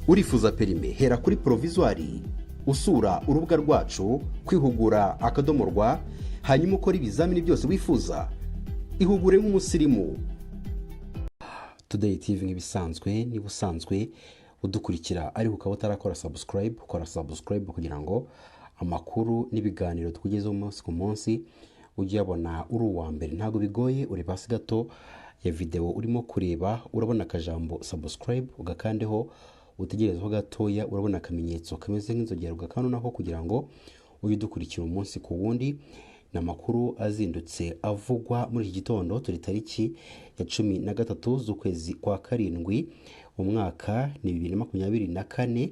Urifuza permis? Hera kuri provisoire, usura urubuga rwacu kwihugura.rw, hanyuma ukora ibizamini byose wifuza. Ihugure nk'umusirimu. Today TV nk'ibisanzwe, niba usanzwe udukurikira ariko ukaba utarakora subscribe, ukora subscribe kugira ngo amakuru n'ibiganiro tukugezeho umunsi ku munsi ujye uyabona uri uwa mbere. Ntabwo bigoye, ureba hasi gato ya videwo urimo kureba, urabona akajambo "subscribe", ugakandeho, utegerezeho gatoya, urabona akamenyetso kameze nk'inzogera, ugakanda nako kugira ngo ujye udukurikira umunsi ku wundi. Ni amakuru azindutse avugwa muri iki gitondo. Turi tariki ya 13 z'ukwezi kwa karindwi, umwaka ni 2024.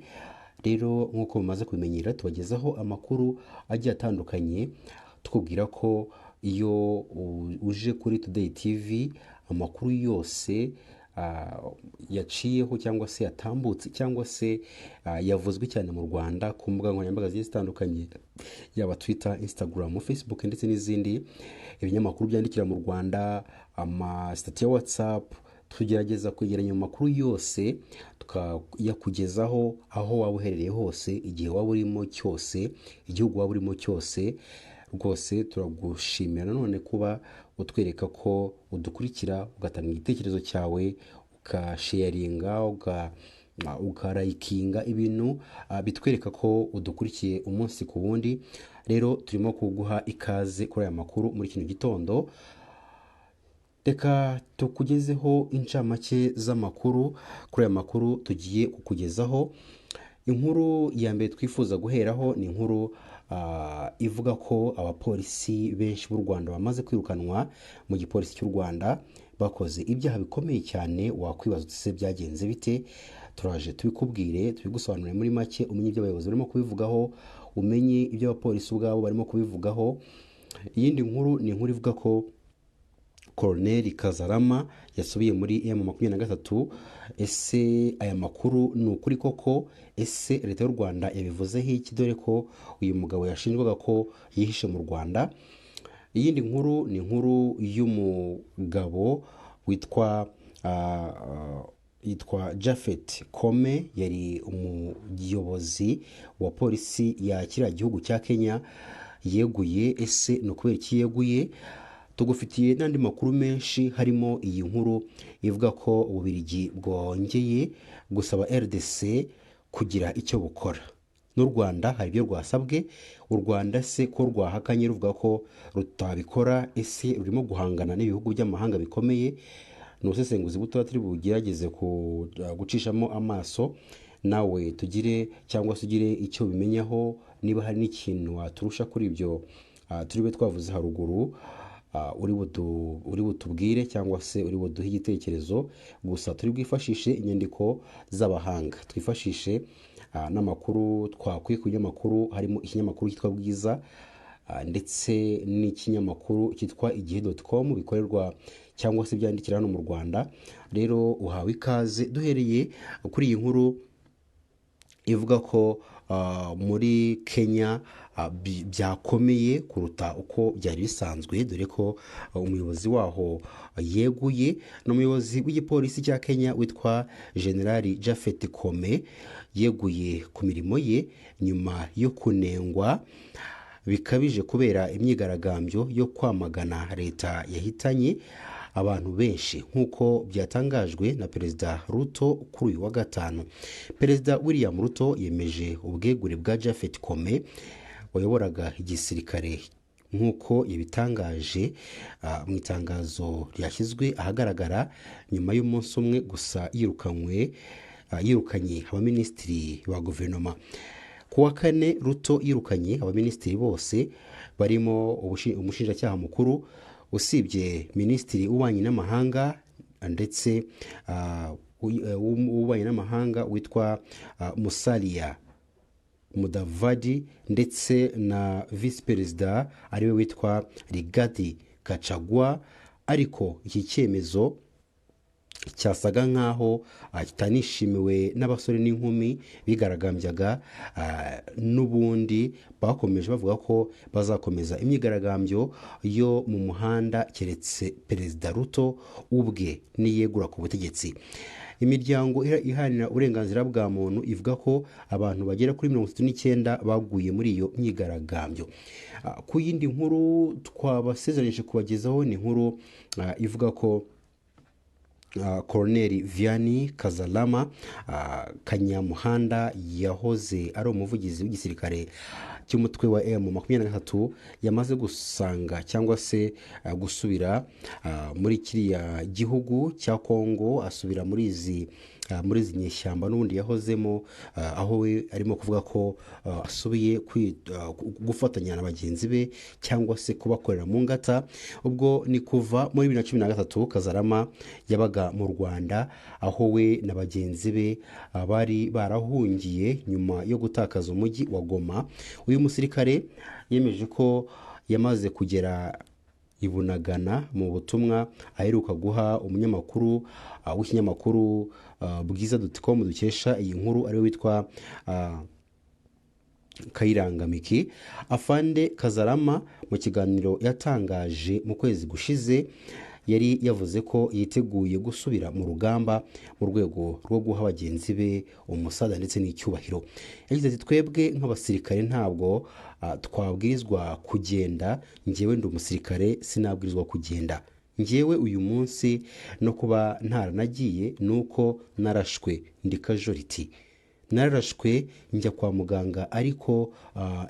Rero nk'uko mumaze kubimenyera, tubagezaho amakuru agiye atandukanye, tukubwira ko iyo uje kuri Today TV, amakuru yose yaciyeho cyangwa se yatambutse cyangwa se yavuzwe cyane mu Rwanda ku mbuga nkoranyambaga zigiye zitandukanye, yaba Twitter, Instagram, Facebook ndetse n'izindi, ibinyamakuru byandikira mu Rwanda, amasitati ya WhatsApp, tugerageza kwegeranya amakuru yose tukayakugezaho aho waba uherereye hose, igihe waba urimo cyose, igihugu waba urimo cyose. Rwose turagushimira nanone kuba utwereka ko udukurikira, ugatanga igitekerezo cyawe, ugasharinga, ukarayikinga ibintu, bitwereka ko udukurikiye umunsi ku wundi. Rero turimo kuguha ikaze kuri aya makuru muri kino gitondo. Reka tukugezeho incamake z'amakuru. Kuri aya makuru tugiye kukugezaho, inkuru ya mbere twifuza guheraho ni inkuru ivuga ko abapolisi benshi b'u Rwanda bamaze kwirukanwa mu gipolisi cy'u Rwanda, bakoze ibyaha bikomeye cyane. Wakwibaza uti: "Se byagenze bite?" Turaje tubikubwire, tubigusobanurire muri make, umenye ibyo abayobozi barimo kubivugaho, umenye ibyo abapolisi ubwabo barimo kubivugaho. Iyindi nkuru ni inkuru ivuga ko Colonel Kazarama yasubiye muri M23. Ese aya makuru ni ukuri koko? Ese Leta y'u Rwanda yabivuzeho iki, dore ko uyu mugabo yashinjwaga ko yihishe mu Rwanda? Iyindi nkuru ni inkuru y'umugabo witwa Japhet Koome, yari umuyobozi wa polisi ya kiriya gihugu cya Kenya, yeguye. Ese ni ukubera iki yeguye? Tugufitiye n'andi makuru menshi, harimo iyi nkuru ivuga ko Ububirigi bwongeye gusaba RDC kugira icyo bukora, n'u Rwanda hari ibyo rwasabwe. U Rwanda se ko rwahakanye ruvuga ko rutabikora, ese rurimo guhangana n'ibihugu by'amahanga bikomeye? Ni ubusesenguzi butoya turi bugerageze gucishamo amaso, nawe tugire cyangwa se ugire icyo ubimenyaho. Niba hari n'ikintu waturusha kuri ibyo turi bube twavuze haruguru, uri butubwire cyangwa se uri buduhe igitekerezo. Gusa turi bwifashishe inyandiko z'abahanga, twifashishe n'amakuru twakuye ku binyamakuru, harimo ikinyamakuru cyitwa Bwiza ndetse n'ikinyamakuru cyitwa Igihe.com, bikorerwa cyangwa se byandikira hano mu Rwanda. Rero uhawe ikaze. Duhereye kuri iyi nkuru ivuga ko muri Kenya byakomeye kuruta uko byari bisanzwe, dore ko umuyobozi waho yeguye. Ni umuyobozi w'igipolisi cya Kenya witwa Generali Japhet Koome, yeguye ku mirimo ye nyuma yo kunengwa bikabije kubera imyigaragambyo yo kwamagana leta yahitanye abantu benshi, nk'uko byatangajwe na Perezida Ruto kuri uyu wa gatanu. Perezida William Ruto yemeje ubwegure bwa Japhet Koome wayoboraga igisirikare, nk'uko yabitangaje mu itangazo ryashyizwe ahagaragara nyuma y'umunsi umwe gusa yirukanywe, yirukanye abaminisitiri ba guverinoma. Ku wa kane, Ruto yirukanye abaminisitiri bose barimo umushinjacyaha mukuru, usibye minisitiri w'ububanyi n'amahanga ndetse w'ububanyi n'amahanga witwa Musalia Mudavadi ndetse na visi perezida ariwe witwa Rigathi Gachagua. Ariko iki cyemezo Cyasaga nk'aho kitanishimiwe n'abasore n'inkumi bigaragambyaga. N'ubundi bakomeje bavuga ko bazakomeza imyigaragambyo yo mu muhanda keretse Perezida Ruto ubwe niyegura ku butegetsi. Imiryango iharanira uburenganzira bwa muntu ivuga ko abantu bagera kuri 39 baguye muri iyo myigaragambyo. Ku yindi nkuru twabasezeranyije kubagezaho, ni inkuru ivuga ko Colonel Vianney Kazarama Kanyamuhanda, yahoze ari umuvugizi w'igisirikare cy'umutwe wa M23, yamaze gusanga cyangwa se gusubira muri kiriya gihugu cya Kongo, asubira muri izi nyeshyamba n'ubundi yahozemo, aho we arimo kuvuga ko asubiye gufatanya na bagenzi be cyangwa se kubakorera mu ngata. Ubwo ni kuva muri 2013 Kazarama yabaga mu Rwanda, aho we na bagenzi be bari barahungiye nyuma yo gutakaza umujyi wa Goma. Uyu musirikare yemeje ko yamaze kugera i Bunagana mu butumwa aheruka guha umunyamakuru w'ikinyamakuru Bwiza.com dukesha iyi nkuru, ariwe witwa Kayiranga Miki. Afande Kazarama mu kiganiro yatangaje mu kwezi gushize yari yavuze ko yiteguye gusubira mu rugamba mu rwego rwo guha bagenzi be umusada ndetse n'icyubahiro. Yagize ati: "Twebwe nk'abasirikare ntabwo twabwirizwa kugenda. Njyewe ndi umusirikare, sinabwirizwa kugenda. Njyewe uyu munsi no kuba ntaranagiye ni uko narashwe, ndi casualty, nararashwe njya kwa muganga, ariko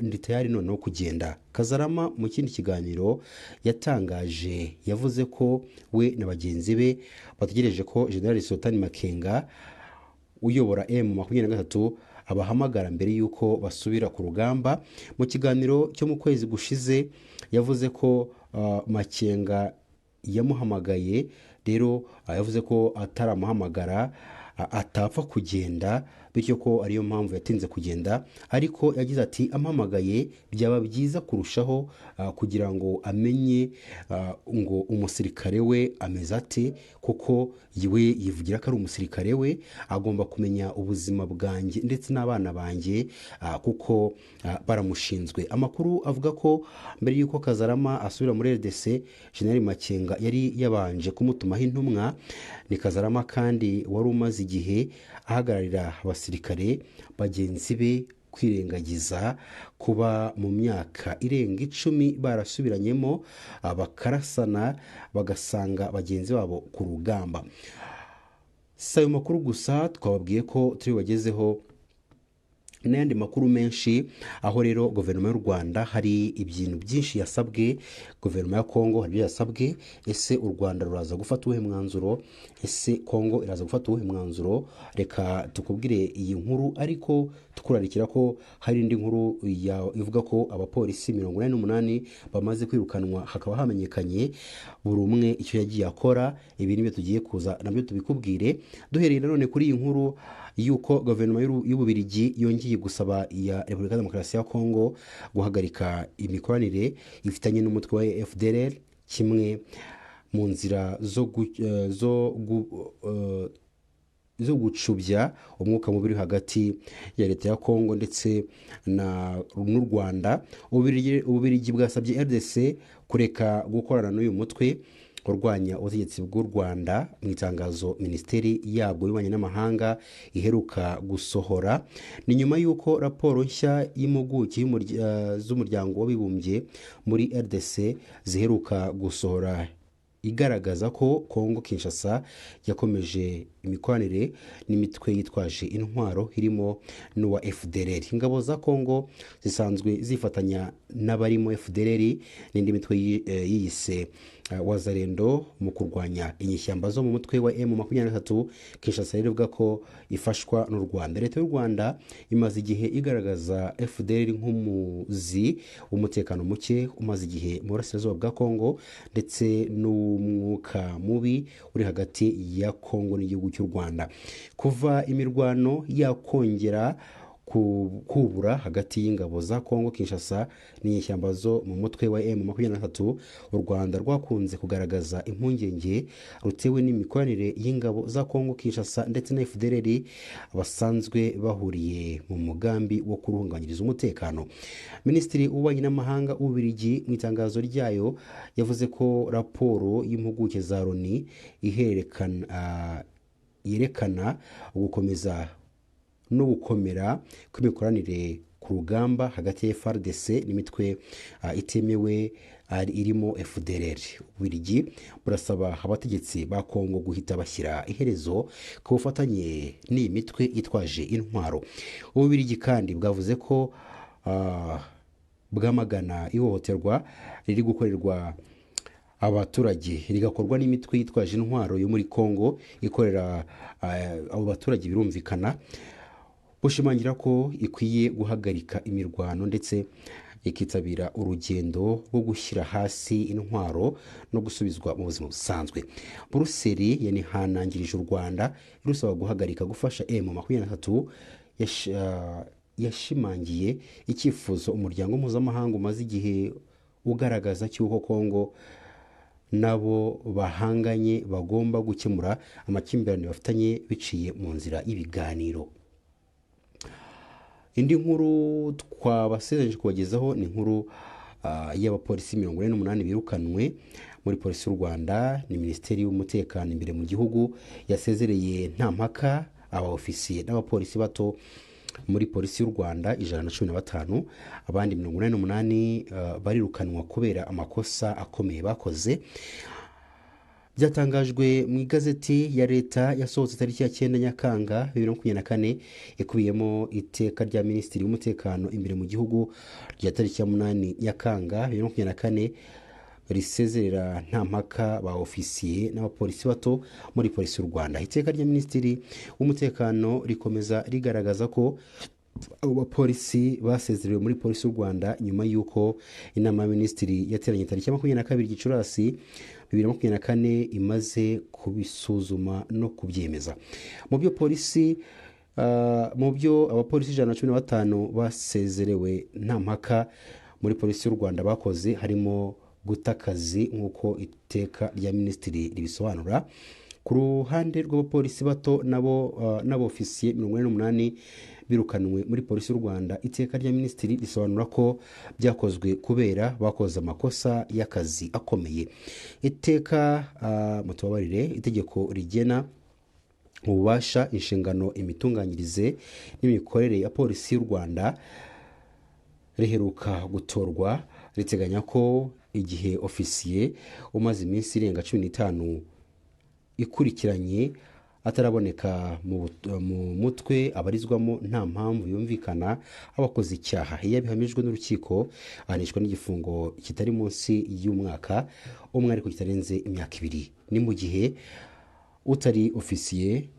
ndi tayari noneho kugenda." Kazarama mu kindi kiganiro yatangaje yavuze ko we na bagenzi be bategereje ko General Sultan Makenga uyobora M23 abahamagara mbere y'uko basubira ku rugamba. Mu kiganiro cyo mu kwezi gushize yavuze ko Makenga yamuhamagaye. Rero yavuze ko ataramuhamagara atapfa kugenda, bityo ko ariyo mpamvu yatinze kugenda. Ariko yagize ati: "Ampamagaye byaba byiza kurushaho, kugira ngo amenye ngo umusirikare we ameze ate, kuko we yivugira ko ari umusirikare we, agomba kumenya ubuzima bwanjye ndetse n'abana banjye, kuko baramushinzwe." Amakuru avuga ko mbere y'uko Kazarama asubira muri RDC, General Makenga yari yabanje kumutumaho intumwa. Ni Kazarama kandi wari umaze igihe ahagararira abasirikare bagenzi be kwirengagiza kuba mu myaka irenga 10 barasubiranyemo, bakarasana, bagasanga bagenzi babo ku rugamba. Si ayo makuru gusa, twababwiye ko turi bubagezeho n'ayandi makuru menshi, aho rero guverinoma y'u Rwanda hari ibintu byinshi yasabwe, guverinoma ya Kongo hari ibyo yasabwe. Ese u Rwanda ruraza gufata uwuhe mwanzuro? Ese Kongo iraza gufata uwuhe mwanzuro? Reka tukubwire iyi nkuru, ariko tukurarikira ko hari indi nkuru ivuga ko abapolisi 88 bamaze kwirukanwa, hakaba hamenyekanye buri umwe icyo yagiye akora. Ibi nibyo tugiye kuza nabyo tubikubwire. Duhereye nanone kuri iyi nkuru y'uko guverinoma y'Ububirigi yongeye gusaba iya Repubulika ya Demokarasi ya Kongo guhagarika imikoranire ifitanye n'umutwe wa FDLR, kimwe mu nzira zo gucubya umwuka mubi uri hagati ya leta ya Kongo ndetse n'u Rwanda. Ububirigi bwasabye RDC kureka gukorana n'uyu mutwe urwanya ubutegetsi bw'u Rwanda. Mu itangazo minisiteri yabwo y'ububanyi n'amahanga iheruka gusohora, ni nyuma y'uko raporo nshya y'impuguke z'Umuryango w'Abibumbye muri RDC ziheruka gusohora igaragaza ko Kongo Kinshasa yakomeje imikoranire n'imitwe yitwaje intwaro irimo n'uwa FDLR. Ingabo za Kongo zisanzwe zifatanya n'abarimo FDLR n'indi mitwe yiyise Wazalendo mu kurwanya inyeshyamba zo mu mutwe wa M23. Kinshasa rero ivuga ko ifashwa n'u Rwanda. Leta y'u Rwanda imaze igihe igaragaza FDLR nk'umuzi w'umutekano muke umaze igihe mu burasirazuba bwa Kongo ndetse n'umwuka mubi uri hagati ya Kongo n'igihugu cy'u Rwanda kuva imirwano yakongera. Kubura hagati y'ingabo za Kongo Kinshasa n'inyeshyamba zo mu mutwe wa M23, u Rwanda rwakunze kugaragaza impungenge rutewe n'imikoranire y'ingabo za Kongo Kinshasa ndetse na FDLR basanzwe bahuriye mu mugambi wo kuruhungabanyiriza umutekano. Minisitiri w'Ububanyi n'Amahanga w'Ububiligi mu itangazo ryayo yavuze ko raporo y'impuguke za Loni ihererekana yerekana ugukomeza no gukomera kw'imikoranire ku rugamba hagati ya FARDC n'imitwe itemewe irimo FDLR. Ububiligi burasaba abategetsi ba Kongo guhita bashyira iherezo ku bufatanye n'iyi mitwe yitwaje intwaro. Ububiligi kandi bwavuze ko bwamagana ihohoterwa riri gukorerwa abaturage rigakorwa n'imitwe yitwaje intwaro yo muri Kongo ikorera abo baturage, birumvikana. Bushimangira ko ikwiye guhagarika imirwano ndetse ikitabira urugendo rwo gushyira hasi intwaro no gusubizwa mu buzima busanzwe. Buruseli yanihanangirije u Rwanda irusaba guhagarika gufasha M23. Yashimangiye icyifuzo umuryango mpuzamahanga umaze igihe ugaragaza cy'uko Kongo nabo bahanganye bagomba gukemura amakimbirane bafitanye biciye mu nzira y'ibiganiro. Indi nkuru twabasezeranyije kubagezaho ni inkuru y'abapolisi 48 birukanwe muri Polisi y'u Rwanda. Ni Minisiteri y'Umutekano imbere mu gihugu yasezereye nta mpaka aba ofisiye n'abapolisi bato muri Polisi y'u Rwanda 115, abandi 88 barirukanwa kubera amakosa akomeye bakoze. Byatangajwe mu igazeti ya Leta yasohotse tariki ya 9 Nyakanga 2024, ikubiyemo iteka rya Minisitiri w'Umutekano imbere mu gihugu rya tariki ya 8 Nyakanga 2024 risezerera nta mpaka ba ofisiye n'abapolisi bato muri Polisi y'u Rwanda. Iteka rya Minisitiri w'Umutekano rikomeza rigaragaza ko abo bapolisi basezerewe muri Polisi y'u Rwanda nyuma y'uko inama y'Abaminisitiri yateranye tariki ya 22 Gicurasi 2024 imaze kubisuzuma no kubyemeza. Mu byo abapolisi 115 basezerewe nta mpaka muri Polisi y'u Rwanda bakoze harimo guta akazi, nk'uko iteka rya Minisitiri ribisobanura. Ku ruhande rw'abapolisi bato nabo n'abofisiye 48 birukanwe muri Polisi y'u Rwanda, iteka rya Minisitiri risobanura ko byakozwe kubera bakoze amakosa y'akazi akomeye. Iteka, mutubabarire, itegeko rigena ububasha, inshingano, imitunganyirize n'imikorere ya Polisi y'u Rwanda riheruka gutorwa riteganya ko igihe ofisiye umaze iminsi irenga 15 ikurikiranye ataraboneka mu mutwe abarizwamo nta mpamvu yumvikana aba akoze icyaha. Iyo abihamijwe n'urukiko ahanishwa n'igifungo kitari munsi y'umwaka umwe ariko kitarenze imyaka 2. Ni mu gihe utari ofisiye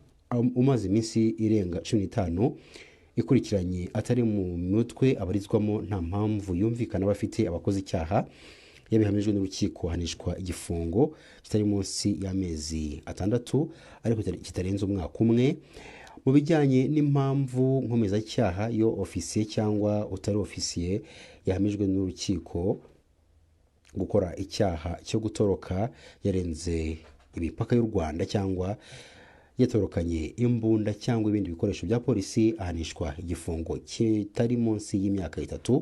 umaze iminsi irenga 15 ikurikiranye atari mu mutwe abarizwamo nta mpamvu yumvikana aba afite abakoze icyaha. Iyo bihamijwe n'urukiko ahanishwa igifungo kitari munsi y'amezi 6 ariko kitarenze umwaka umwe. Mu bijyanye n'impamvu nkomezacyaha, iyo ofisiye cyangwa utari ofisiye yahamijwe n'urukiko gukora icyaha cyo gutoroka yarenze imipaka y'u Rwanda cyangwa yatorokanye imbunda cyangwa ibindi bikoresho bya polisi, ahanishwa igifungo kitari munsi y'imyaka 3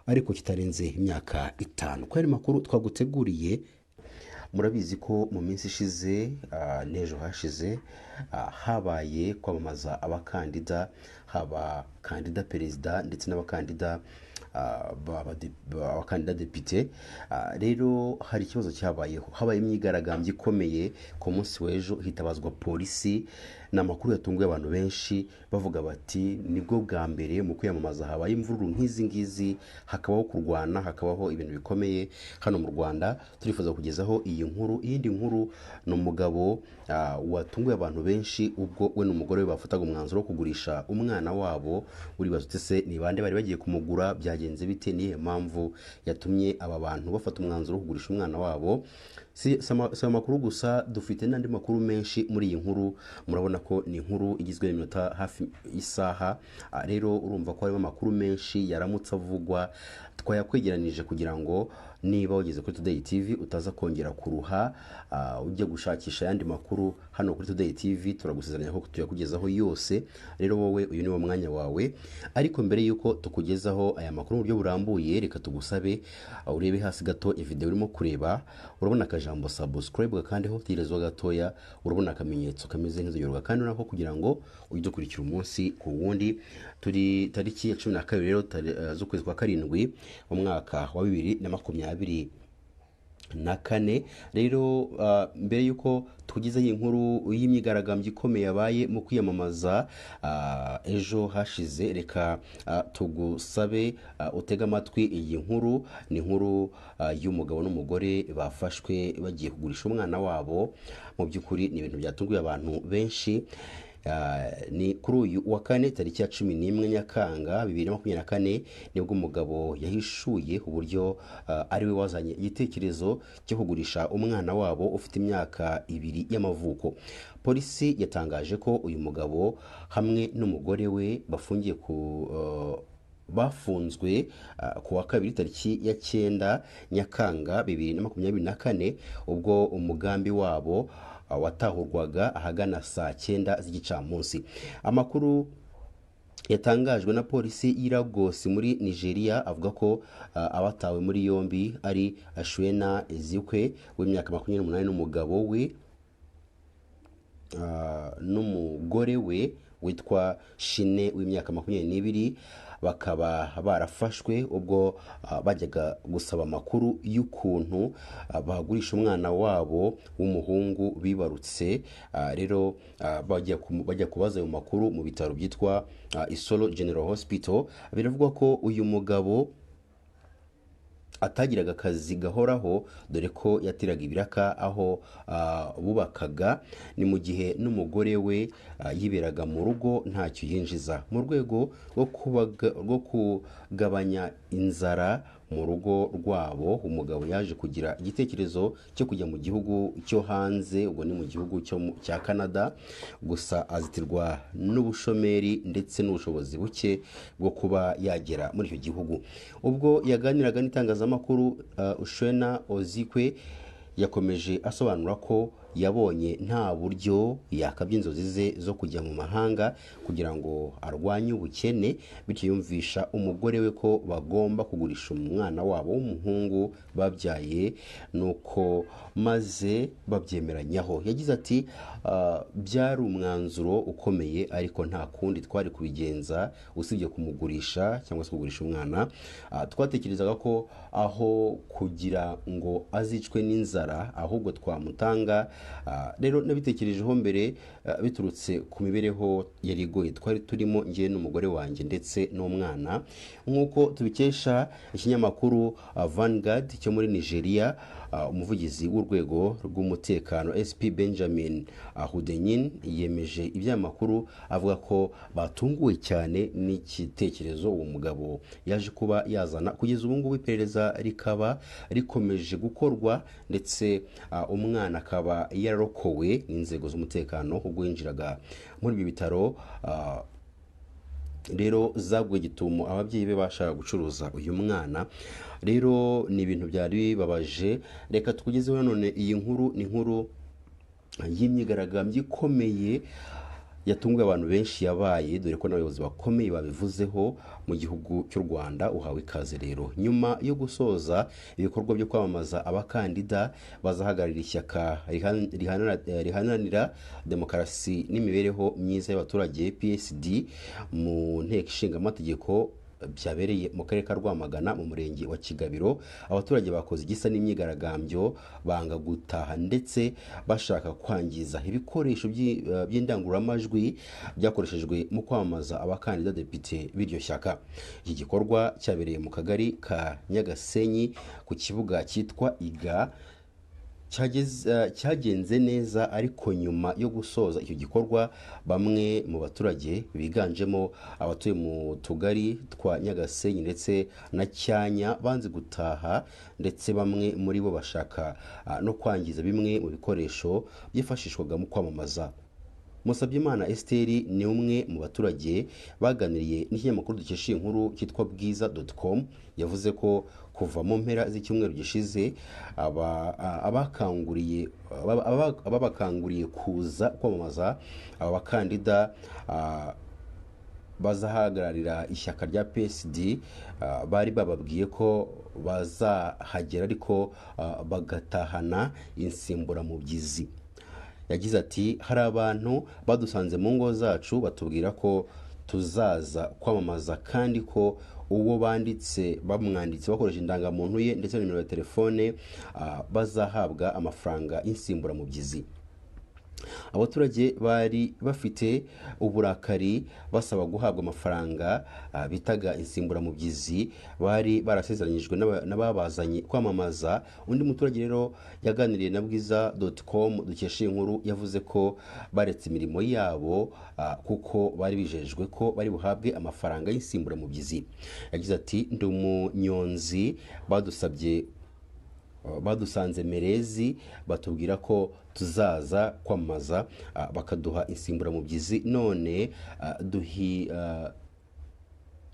ariko kitarenze imyaka 5. Kuri aya makuru twaguteguriye, murabizi ko mu minsi ishize n'ejo hashize habaye kwamamaza abakandida, haba kandida perezida ndetse n'abakandida abakandida depite. Rero hari ikibazo cyabayeho, habaye imyigaragambyo ikomeye ku munsi w'ejo, hitabazwa polisi. Ni amakuru yatunguye abantu benshi, bavuga bati nibwo bwa mbere mu kwiyamamaza habaye imvururu nk'izi ngizi, hakabaho kurwana, hakabaho ibintu bikomeye hano mu Rwanda. Turifuza kugezaho iyi nkuru. Iyindi nkuru ni umugabo watunguye abantu benshi ubwo we n'umugore we bafataga umwanzuro wo kugurisha umwana wabo. Uribaza uti se ni bande bari bagiye kumugura, byagenze Byagenze bite? Niyo mpamvu yatumye aba bantu bafata umwanzuro wo kugurisha umwana wabo? Si amakuru gusa, dufite n'andi makuru menshi muri iyi nkuru. Murabona ko ni inkuru igizwe n'iminota hafi isaha. Rero urumva ko harimo amakuru menshi yaramutse avugwa, twayakwegeranije kugira ngo niba wageze kuri Today TV utaza kongera kuruha ujya gushakisha ayandi makuru. Hano kuri Today TV turagusezeranya ko tuyakugezaho yose. Rero wowe uyu ni wo mwanya wawe. Ariko mbere y'uko tukugezaho aya makuru mu buryo burambuye, reka tugusabe urebe hasi gato video urimo kureba, urabona akajambo subscribe, gakandeho, tegerezwa gatoya, urabona akamenyetso kameze nk'inzogera, kandi nako kugira ngo ujye udukurikira umunsi ku wundi. Turi tariki ya 12 rero z'ukwezi kwa karindwi, umwaka wa 2024. Rero mbere y'uko tugezeho inkuru y'imyigaragambyo ikomeye yabaye mu kwiyamamaza ejo hashize, reka tugusabe utege amatwi iyi nkuru. Ni inkuru y'umugabo n'umugore bafashwe bagiye kugurisha umwana wabo. Mu by'ukuri ni ibintu byatunguye abantu benshi. Ni kuri uyu wa kane, tariki ya 11 Nyakanga 2024, nibwo umugabo yahishuye uburyo ari we wazanye igitekerezo cyo kugurisha umwana wabo ufite imyaka 2 y'amavuko. Polisi yatangaje ko uyu mugabo hamwe n'umugore we bafungiye ku bafunzwe ku wa kabiri, tariki ya 9 Nyakanga 2024, ubwo umugambi wabo watahurwaga ahagana saa 9 z'igicamunsi. Amakuru yatangajwe na polisi y'i Lagos muri Nigeria avuga ko abatawe muri yombi ari Ashwena Ezekwe w'imyaka 28 n'umugabo we n'umugore we witwa Shine w'imyaka 22, bakaba barafashwe ubwo bajyaga gusaba amakuru y'ukuntu bagurisha umwana wabo w'umuhungu bibarutse. Rero bajya kubaza ayo makuru mu bitaro byitwa Isolo General Hospital. Biravugwa ko uyu mugabo atagiraga akazi gahoraho, dore ko yatiraga ibiraka aho bubakaga, ni mu gihe n'umugore we yiberaga mu rugo ntacyo yinjiza. Mu rwego rwo kugabanya inzara mu rugo rwabo, umugabo yaje kugira igitekerezo cyo kujya mu gihugu cyo hanze, ubwo ni mu gihugu cya Canada, gusa azitirwa n'ubushomeri ndetse n'ubushobozi buke bwo kuba yagera muri icyo gihugu. Ubwo yaganiraga n'itangazamakuru, Ushena Ozikwe yakomeje asobanura ko yabonye nta buryo yakabya inzozi ze zo kujya mu mahanga kugira ngo arwanye ubukene, bityo yumvisha umugore we ko bagomba kugurisha umwana wabo w'umuhungu babyaye, nuko maze babyemeranyaho. Yagize ati: "Byari umwanzuro ukomeye, ariko nta kundi twari kubigenza usibye kumugurisha cyangwa se kugurisha umwana. Twatekerezaga ko aho kugira ngo azicwe n'inzara ahubwo twamutanga. Rero nabitekerejeho mbere, biturutse ku mibereho yari igoye twari turimo, njye n'umugore wanjye ndetse n'umwana." Nk'uko tubikesha ikinyamakuru Vanguard cyo muri Nigeria, umuvugizi w'urwego rw'umutekano SP Benjamin Hundeyin yemeje iby'amakuru, avuga ko batunguwe cyane n'igitekerezo uwo mugabo yaje kuba yazana. Kugeza ubu ngubu iperereza rikaba rikomeje gukorwa, ndetse umwana akaba yararokowe n'inzego z'umutekano ubwo yinjiraga muri ibi bitaro. Rero zaguye gitumo ababyeyi be bashaka gucuruza uyu mwana. Rero ni ibintu byari bibabaje. Reka tukugezeho nanone iyi nkuru, ni inkuru y'imyigaragambyo ikomeye yatunguye abantu benshi yabaye, dore ko n'abayobozi bakomeye babivuzeho mu gihugu cy'u Rwanda. Uhawe ikaze rero. Nyuma yo gusoza ibikorwa byo kwamamaza abakandida bazahagararira ishyaka riharanira demokarasi n'imibereho myiza y'abaturage PSD mu nteko ishinga amategeko, byabereye mu karere ka Rwamagana mu murenge wa Kigabiro, abaturage bakoze igisa n'imyigaragambyo, banga gutaha ndetse bashaka kwangiza ibikoresho by'indangururamajwi byakoreshejwe mu kwamamaza abakandida depite b'iryo shyaka. Iki gikorwa cyabereye mu kagari ka Nyagasenyi ku kibuga cyitwa Iga. cyagenze neza, ariko nyuma yo gusoza icyo gikorwa bamwe mu baturage biganjemo abatuye mu tugari twa Nyagasenyi ndetse na Cyanya banze gutaha, ndetse bamwe muri bo bashaka no kwangiza bimwe mu bikoresho byifashishwaga mu kwamamaza. Musabyimana Esther ni umwe mu baturage baganiriye n'ikinyamakuru dukesha iyi nkuru cyitwa bwiza.com, yavuze ko kuva mu mpera z'icyumweru gishize ababakanguriye kuza kwamamaza aba bakandida bazahagararira ishyaka rya PSD, bari bababwiye ko bazahagera ariko bagatahana insimburamubyizi. Yagize ati hari abantu badusanze mu ngo zacu batubwira ko tuzaza kwamamaza, kandi ko uwo banditse bamwanditse bakoresha indangamuntu ye ndetse na nimero ya telefone, bazahabwa amafaranga y'insimburamubyizi. Abaturage bari bafite uburakari basaba guhabwa amafaranga bitaga insimburamubyizi bari barasezeranyijwe n'ababazanye kwamamaza. Undi muturage rero yaganiriye na bwiza.com dukesha iyi nkuru, yavuze ko baretse imirimo yabo kuko bari bijejwe ko bari buhabwe amafaranga y'insimburamubyizi. Yagize ati ndi umunyonzi, badusanze Merezi batubwira ko tuzaza kwamamaza, bakaduha insimburamubyizi, none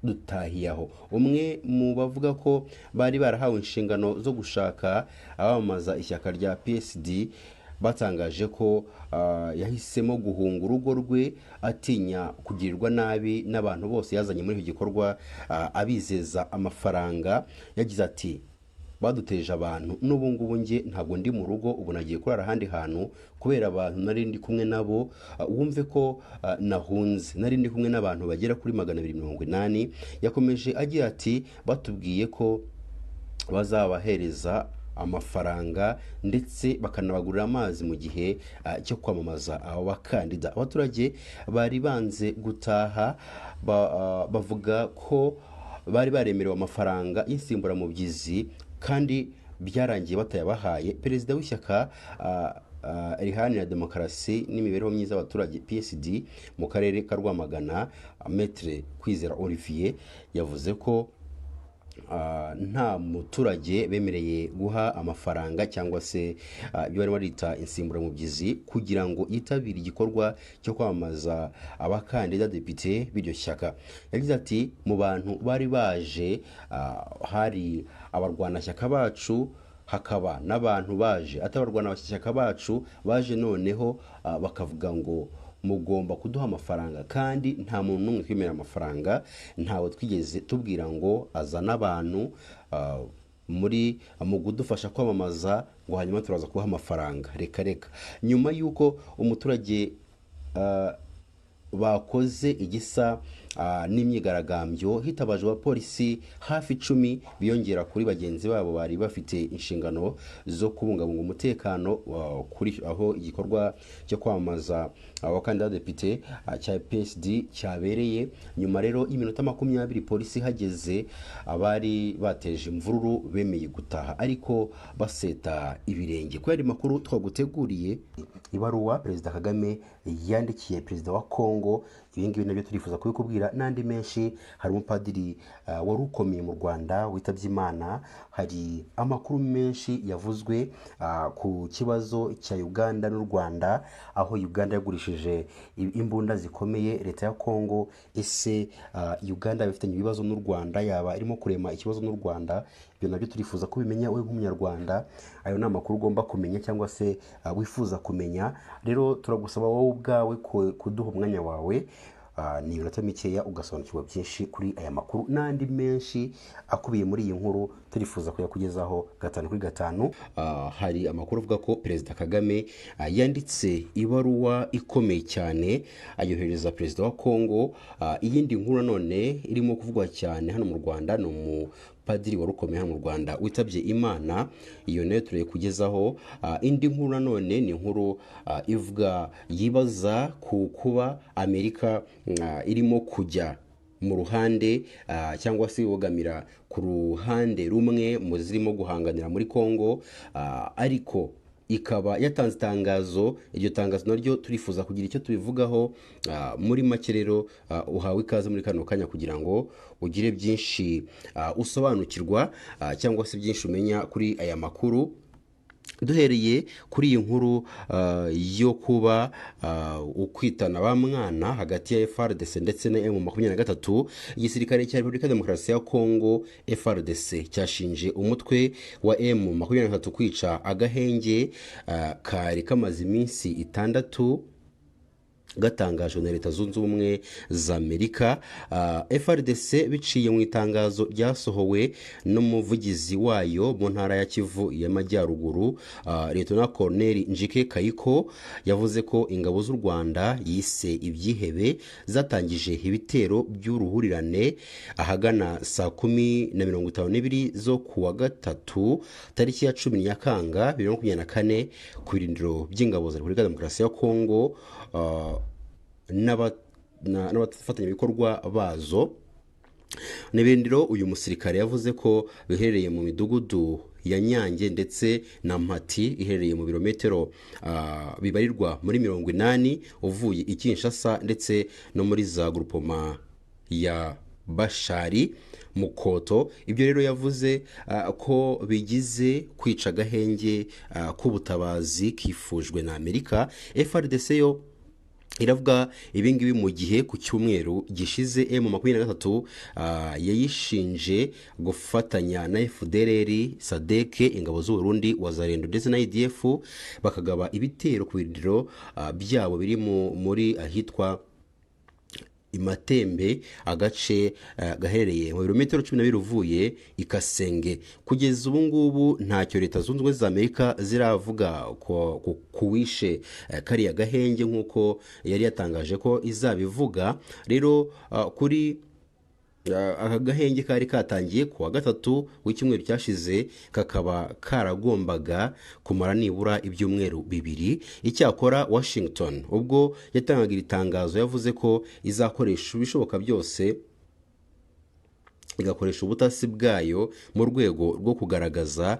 dutahiye aho. Umwe mu bavuga ko bari barahawe inshingano zo gushaka abamamaza ishyaka rya PSD batangaje ko yahisemo guhunga urugo rwe atinya kugirirwa nabi n'abantu bose yazanye muri icyo gikorwa, abizeza amafaranga. Yagize ati baduteje abantu, n'ubu ngubu njye ntabwo ndi mu rugo, ubu nagiye kurara ahandi hantu kubera abantu nari ndi kumwe nabo. Wumve ko nahunze, nari ndi kumwe n'abantu bagera kuri 280. Yakomeje agira ati batubwiye ko bazabahereza amafaranga ndetse bakanabagurira amazi mu gihe cyo kwamamaza abo bakandida. Abaturage bari banze gutaha bavuga ko bari baremerewe amafaranga y'insimburamubyizi kandi byarangiye batayabahaye. Perezida w'ishyaka riharanira demokarasi n'imibereho myiza y'abaturage PSD mu karere ka Rwamagana, Maître Kwizera Olivier, yavuze ko nta muturage bemereye guha amafaranga cyangwa se ibyo barimo barita insimburamubyizi kugira ngo yitabire igikorwa cyo kwamamaza abakandida depite b'iryo shyaka. Yagize ati mu bantu bari baje hari abarwanashyaka bacu, hakaba n'abantu baje atari abarwanashyaka bacu, baje noneho bakavuga ngo mugomba kuduha amafaranga, kandi nta muntu n'umwe twemera amafaranga, ntawe twigeze tubwira ngo azane abantu muri mu kudufasha kwamamaza ngo hanyuma turaza kubaha amafaranga, reka reka. Nyuma y'uko umuturage bakoze igisa n'imyigaragambyo, hitabajwe abapolisi hafi 10 biyongera kuri bagenzi babo bari bafite inshingano zo kubungabunga umutekano kuri aho igikorwa cyo kwamamaza abakandida depite cya PSD cyabereye. Nyuma rero y'iminota 20 polisi ihageze, abari bateje imvururu bemeye gutaha ariko baseta ibirenge. Kubera amakuru twaguteguriye, ibaruwa Perezida Kagame yandikiye Perezida wa Kongo, ibi ngibi nabyo turifuza kubikubwira n'andi menshi. Hari umupadiri wari ukomeye mu Rwanda witabye Imana, hari amakuru menshi yavuzwe ku kibazo cya Uganda n'u Rwanda, aho Uganda yagurishije imbunda zikomeye leta ya Kongo. Ese Uganda ifitanye ibibazo n'u Rwanda, yaba irimo kurema ikibazo n'u Rwanda? Ibyo nabyo turifuza kubimenya wowe nk'umunyarwanda. Ayo ni amakuru ugomba kumenya cyangwa se wifuza kumenya. Rero turagusaba wowe ubwawe kuduha umwanya wawe, ni iminota mikeya ugasobanukirwa byinshi kuri aya makuru n'andi menshi akubiye muri iyi nkuru turifuza kuyakugezaho 5 kuri 5. Hari amakuru avuga ko Perezida Kagame yanditse ibaruwa ikomeye cyane ayohereza Perezida wa Kongo. Iyindi nkuru nanone irimo kuvugwa cyane hano mu Rwanda ni umupadiri wari ukomeye hano mu Rwanda witabye Imana, iyo nayo turayikugezaho. Indi nkuru nanone ni inkuru ivuga yibaza ku kuba Amerika irimo kujya mu ruhande cyangwa se ibogamira ku ruhande rumwe mu zirimo guhanganira muri Kongo, ariko ikaba yatanze itangazo. Iryo tangazo naryo turifuza kugira icyo tubivugaho. Muri make rero, uhawe ikaze muri kano kanya kugira ngo ugire byinshi usobanukirwa cyangwa se byinshi umenya kuri aya makuru. Duhereye kuri iyi nkuru yo kuba ukwitana ba mwana hagati ya FARDC ndetse na M23, igisirikare cya Repubulika ya Demokarasi ya Kongo FARDC cyashinje umutwe wa M23 kwica agahenge kari kamaze iminsi 6 gatangajwe na Leta Zunze Ubumwe za Amerika. FARDC biciye mu itangazo ryasohowe n'umuvugizi wayo mu ntara ya Kivu y'Amajyaruguru, Liyetona Colonel Njike Kayiko, yavuze ko ingabo z'u Rwanda yise ibyihebe zatangije ibitero by'uruhurirane ahagana saa 10:52 zo ku wa gatatu tariki ya 10 Nyakanga 2024 ku birindiro by'ingabo za Repubulika ya Demokarasi ya Kongo n'abafatanyabikorwa bazo. Ni ibirindiro uyu musirikare yavuze ko biherereye mu midugudu ya Nyange ndetse na Mpati, iherereye mu birometero bibarirwa muri 80 uvuye i Kinshasa, ndetse no muri za grupoma ya Bashari Mukoto. Ibyo rero yavuze ko bigize kwica agahenge k'ubutabazi kifujwe na Amerika. FARDC yo iravuga ibingibi mu gihe ku cyumweru gishize M23 yayishinje gufatanya na FDLR, SADC, ingabo z'u Burundi, Wazalendo ndetse na ADF, bakagaba ibitero ku birindiro byabo biri muri ahitwa Imatembe, agace gaherereye mu birometero 12 uvuye i Kasenge. Kugeza ubu ngubu ntacyo Leta Zunze Ubumwe za Amerika ziravuga ku wishe kariya gahenge nk'uko yari yatangaje ko izabivuga. Rero kuri aka gahenge kari katangiye ku wa gatatu w'icyumweru cyashize, kakaba karagombaga kumara nibura ibyumweru 2. Icyakora Washington ubwo yatangaga iri tangazo yavuze ko izakoresha ibishoboka byose, igakoresha ubutasi bwayo mu rwego rwo kugaragaza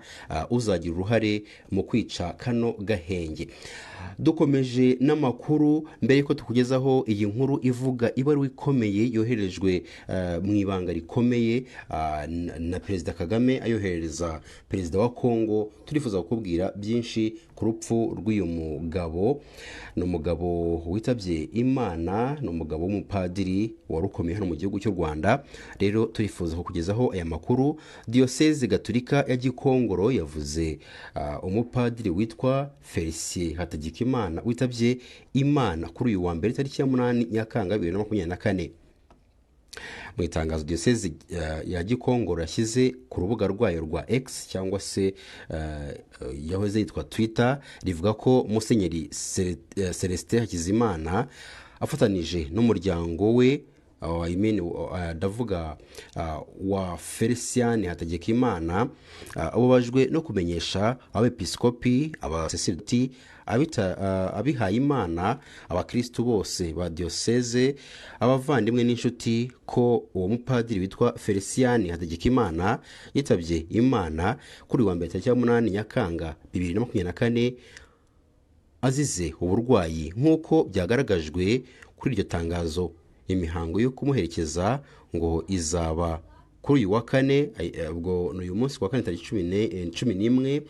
uzagira uruhare mu kwica kano gahenge. Dukomeje n'amakuru, mbere yuko tukugezaho iyi nkuru ivuga ibaruwa ikomeye yoherejwe mu ibanga rikomeye na Perezida Kagame ayoherereza Perezida wa Kongo, turifuza kukubwira byinshi ku rupfu rw'uyu mugabo. Ni umugabo witabye Imana, ni umugabo w'umupadiri wari ukomeye hano mu gihugu cy'u Rwanda. Rero turifuza kukugezaho aya makuru. Diyoseze Gatolika ya Gikongoro yavuze umupadiri witwa Felicien Hategekimana witabye Imana kuri uyu wa mbere tariki ya 8 Nyakanga 2024. Mu itangazo diyoseze ya Gikongoro yashyize ku rubuga rwayo rwa X cyangwa se yahoze yitwa Twitter, rivuga ko Musenyeri Celestin Hakizimana afatanije n'umuryango we, I mean, ndavuga wa Felicien Hategekimana, ubabajwe no kumenyesha abepiskopi, abasaserdoti, abihayimana, abakristu bose ba diyoseze, abavandimwe n'inshuti ko uwo mupadiri witwa Felicien Hategekimana yitabye Imana kuri uyu wa mbere tariki ya 8 Nyakanga 2024 azize uburwayi, nk'uko byagaragajwe kuri iryo tangazo. Imihango yo kumuherekeza ngo izaba kuri uyu wa kane, ubwo ni uyu munsi wa kane tariki 11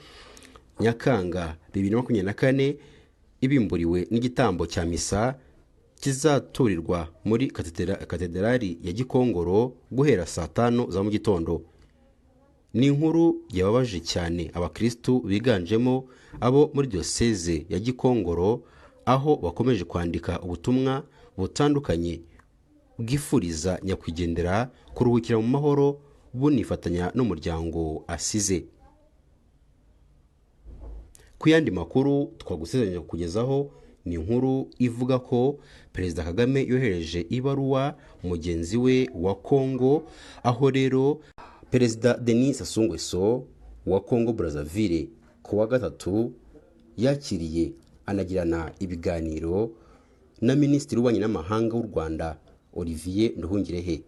Nyakanga 2024, ibimburiwe n'igitambo cya misa kizaturirwa muri katederali ya Gikongoro guhera saa 5 za mu gitondo. Ni inkuru yababaje cyane abakristu biganjemo abo muri diyoseze ya Gikongoro, aho bakomeje kwandika ubutumwa butandukanye bwifuriza nyakwigendera kuruhukira mu mahoro, bunifatanya n'umuryango asize. Ku yandi makuru twagusezeranya kukugezaho ni inkuru ivuga ko Perezida Kagame yohereje ibaruwa mugenzi we wa Kongo, aho rero Perezida Denis Sassou Nguesso wa Kongo Brazzaville ku wa gatatu yakiriye anagirana ibiganiro na Minisitiri w'Ububanyi n'Amahanga w'u Rwanda Olivier Nduhungirehe.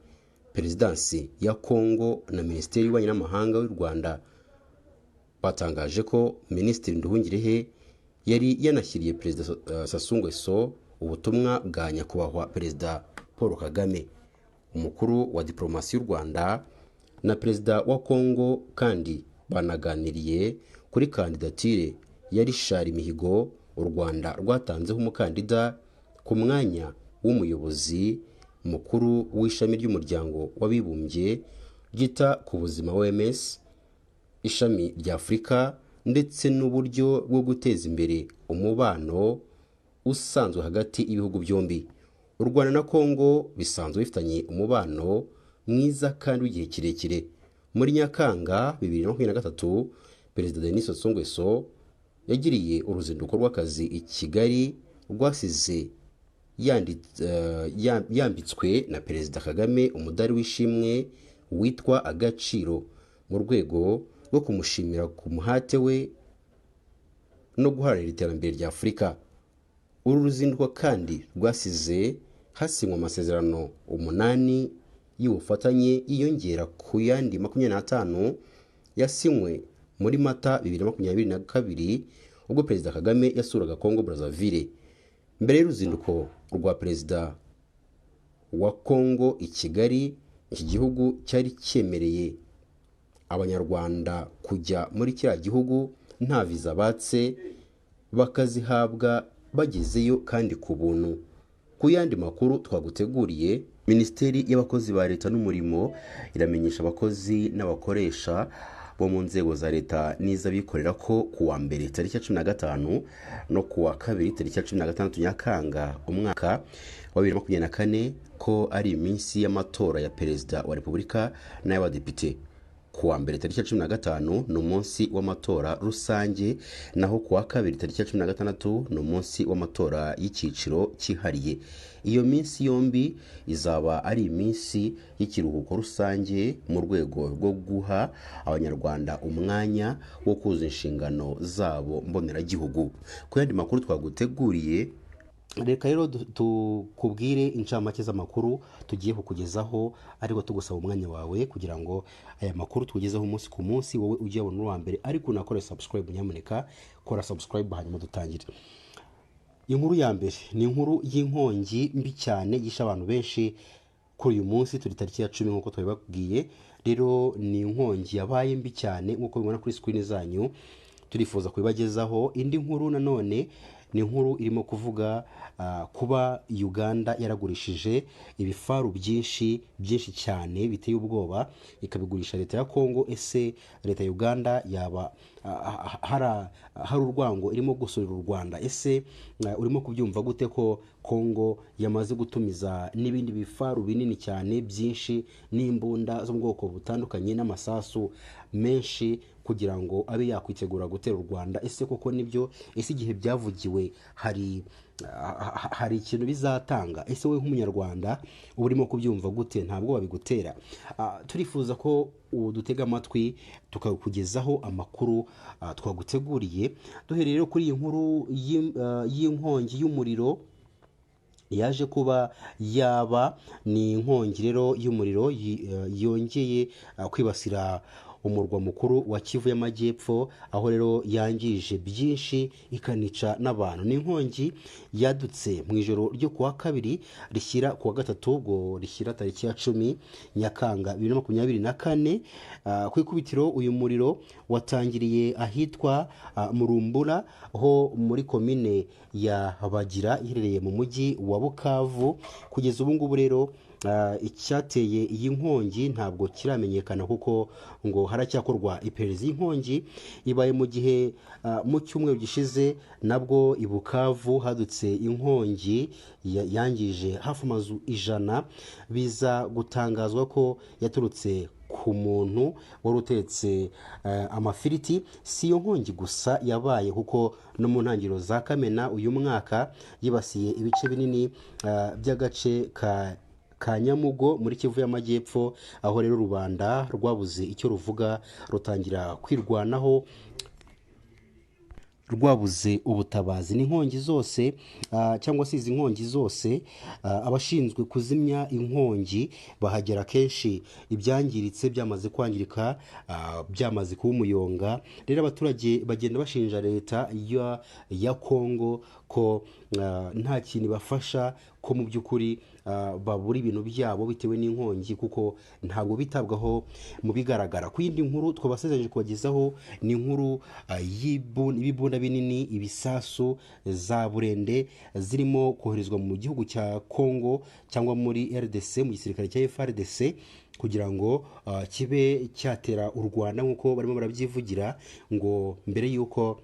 Perezidansi ya Kongo na Minisiteri y'Ububanyi n'Amahanga y'u Rwanda batangaje ko Minisitiri Nduhungirehe Yari yanashyiriye Perezida Sassou Nguesso ubutumwa bwa Nyakubahwa Perezida Paul Kagame. Umukuru wa diporomasi y'u Rwanda na Perezida wa Kongo kandi banaganiriye kuri kandidatire ya Richard Mihigo u Rwanda rwatanzeho umukandida ku mwanya w'umuyobozi mukuru w'ishami ry'umuryango w'abibumbye ryita ku buzima OMS ishami rya Afurika, ndetse n'uburyo bwo guteza imbere umubano usanzwe hagati y'ibihugu byombi. U Rwanda na Kongo bisanzwe bifitanye umubano mwiza kandi w'igihe kirekire. Muri Nyakanga 2023, Perezida Denis Sassou Nguesso yagiriye uruzinduko rw'akazi i Kigali rwasize yambitswe na Perezida Kagame umudari w'ishimwe witwa Agaciro, mu rwego rwo kumushimira ku muhate we no guharanira iterambere rya Afurika. Uru ruzinduko kandi rwasize hasinywe amasezerano 8 y'ubufatanye yiyongera ku yandi 25 yasinywe muri Mata 2022 ubwo Perezida Kagame yasuraga Congo Brazzaville. Mbere y'uruzinduko rwa Perezida wa Congo i Kigali, iki gihugu cyari cyemereye Abanyarwanda kujya muri kiriya gihugu nta viza batse, bakazihabwa bagezeyo kandi ku buntu. Ku yandi makuru twaguteguriye, Minisiteri y'Abakozi ba Leta n'Umurimo iramenyesha abakozi n'abakoresha bo mu nzego za leta n'iz'abikorera ko ku wa mbere tariki ya 15 no ku wa kabiri tariki ya 16 Nyakanga umwaka wa 2024 ko ari iminsi y'amatora ya Perezida wa Repubulika n'ay'abadepite. Ku wa mbere tariki ya 15 ni umunsi w'amatora rusange, naho ku wa kabiri tariki ya 16 ni umunsi w'amatora y'icyiciro cyihariye. Iyo minsi yombi izaba ari iminsi y'ikiruhuko rusange mu rwego rwo guha Abanyarwanda umwanya wo kuzuza inshingano zabo mboneragihugu. Ku yandi makuru twaguteguriye, reka rero tukubwire incamake z'amakuru tugiye kukugezaho, ariko tugusaba umwanya wawe kugira ngo aya makuru tukugezeho umunsi ku munsi wowe ujye uyabona uwa mbere, ariko unakore subscribe. Nyamuneka kora subscribe hanyuma dutangire. Inkuru ya mbere ni inkuru y'inkongi mbi cyane yishe abantu benshi kuri uyu munsi turi tariki ya 10 nk'uko twabibabwiye. Rero ni inkongi yabaye mbi cyane nk'uko mubibona kuri screen zanyu, turifuza kubibagezaho. Indi nkuru nanone ni inkuru irimo kuvuga kuba Uganda yaragurishije ibifaru byinshi byinshi cyane biteye ubwoba, ikabigurisha leta ya Kongo. Ese leta ya Uganda yaba hari urwango irimo gusurira u Rwanda? Ese urimo kubyumva gute ko Kongo yamaze gutumiza n'ibindi bifaru binini cyane byinshi n'imbunda zo mu bwoko butandukanye n'amasasu menshi kugira ngo abe yakwitegura gutera u Rwanda? Ese koko nibyo? Ese igihe byavugiwe hari ikintu bizatanga? Ese wowe nk'umunyarwanda uba urimo kubyumva gute? Ntabwo babigutera. Turifuza ko udutega amatwi tukakugezaho amakuru twaguteguriye. Duhereye rero kuri iyi nkuru y'inkongi y'umuriro yaje kuba yaba, ni inkongi rero y'umuriro yongeye kwibasira umurwa mukuru wa Kivu y'Amajyepfo, aho rero yangije byinshi ikanica n'abantu. Ni inkongi yadutse mu ijoro ryo kuwa kabiri rishyira kuwa gatatu, ubwo rishyira tariki ya 10 Nyakanga 2024. Ku ikubitiro uyu muriro watangiriye ahitwa Murumbura ho muri komine ya Bagira iherereye mu mujyi wa Bukavu. Kugeza ubu ngubu rero icyateye iyi nkongi ntabwo kiramenyekana kuko ngo haracyakorwa iperereza. Iyi nkongi ibaye mu gihe mu cyumweru gishize nabwo i Bukavu hadutse inkongi yangije hafi amazu 100, biza gutangazwa ko yaturutse ku muntu wari utetse amafiriti. Si iyo nkongi gusa yabaye, kuko no mu ntangiriro za Kamena uyu mwaka yibasiye ibice binini by'agace ka Nyamugo muri Kivu y'Amajyepfo, aho rero rubanda rwabuze icyo ruvuga rutangira kwirwanaho. rwabuze ubutabazi. Ni inkongi zose, cyangwa se izi nkongi zose, abashinzwe kuzimya inkongi bahagera kenshi ibyangiritse byamaze kwangirika, byamaze kuba umuyonga. Rero abaturage bagenda bashinja leta ya Kongo ko nta kintu ibafasha, ko mu by'ukuri babura ibintu byabo bitewe n'inkongi, kuko ntabwo bitabwaho mu bigaragara. Ku yindi nkuru twabasezeranyije kubagezaho ni inkuru y'ibibunda binini, ibisasu za burende zirimo koherezwa mu gihugu cya Kongo cyangwa muri RDC, mu gisirikare cya FARDC, kugira ngo kibe cyatera u Rwanda nk'uko barimo barabyivugira, ngo mbere y'uko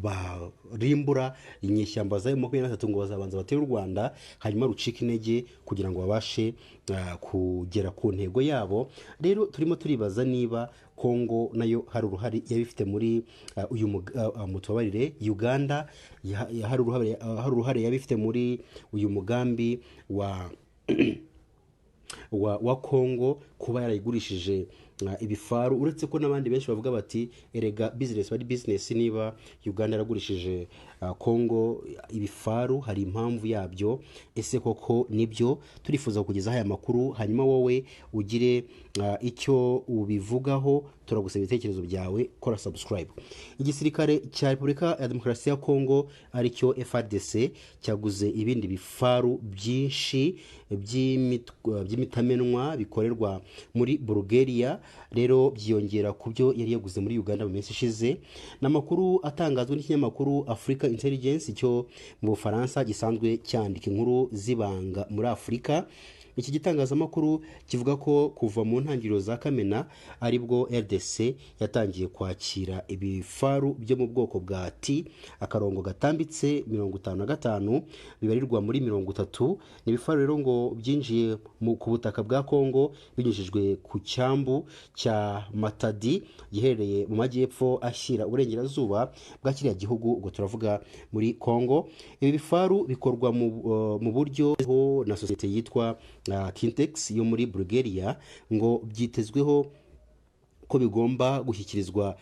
barimbura inyeshyamba za M23 ngo bazabanza batere u Rwanda, hanyuma rucika intege kugira ngo babashe kugera ku ntego yabo. Rero turimo turibaza niba Kongo nayo hari uruhare yabifite muri uyu mutubabarire, Uganda hari uruhare yabifite muri uyu mugambi wa Kongo kuba yarayigurishije ibifaru, uretse ko n'abandi benshi bavuga bati: "Erega business bari business, niba Uganda yaragurishije Kongo ibifaru hari impamvu yabyo." Ese koko nibyo? Turifuza kukugezaho aya makuru, hanyuma wowe ugire icyo ubivugaho. Turagusaba ibitekerezo byawe, kora subscribe. Igisirikare cya Repubulika ya Demokarasi ya Kongo, aricyo FARDC, cyaguze ibindi bifaru byinshi by'imitamenwa bikorerwa muri Bulgaria. Rero byiyongera ku byo yari yaguze muri Uganda mu minsi ishize. Ni amakuru atangazwa n'ikinyamakuru Africa Intelligence cyo mu Bufaransa, gisanzwe cyandika inkuru z'ibanga muri Afurika. Iki gitangazamakuru kivuga ko kuva mu ntangiriro za Kamena aribwo RDC yatangiye kwakira ibifaru byo mu bwoko bwa T-55, bibarirwa muri 30. Ni ibifaru rero ngo byinjiye ku butaka bwa Kongo binyujijwe ku cyambu cya Matadi giherereye mu majyepfo ashyira uburengerazuba bwa kiriya gihugu, ubwo turavuga muri Kongo. Ibi bifaru bikorwa mu buryo na sosiyete yitwa Kintex yo muri Bulgaria. Ngo byitezweho ko bigomba gushyikirizwa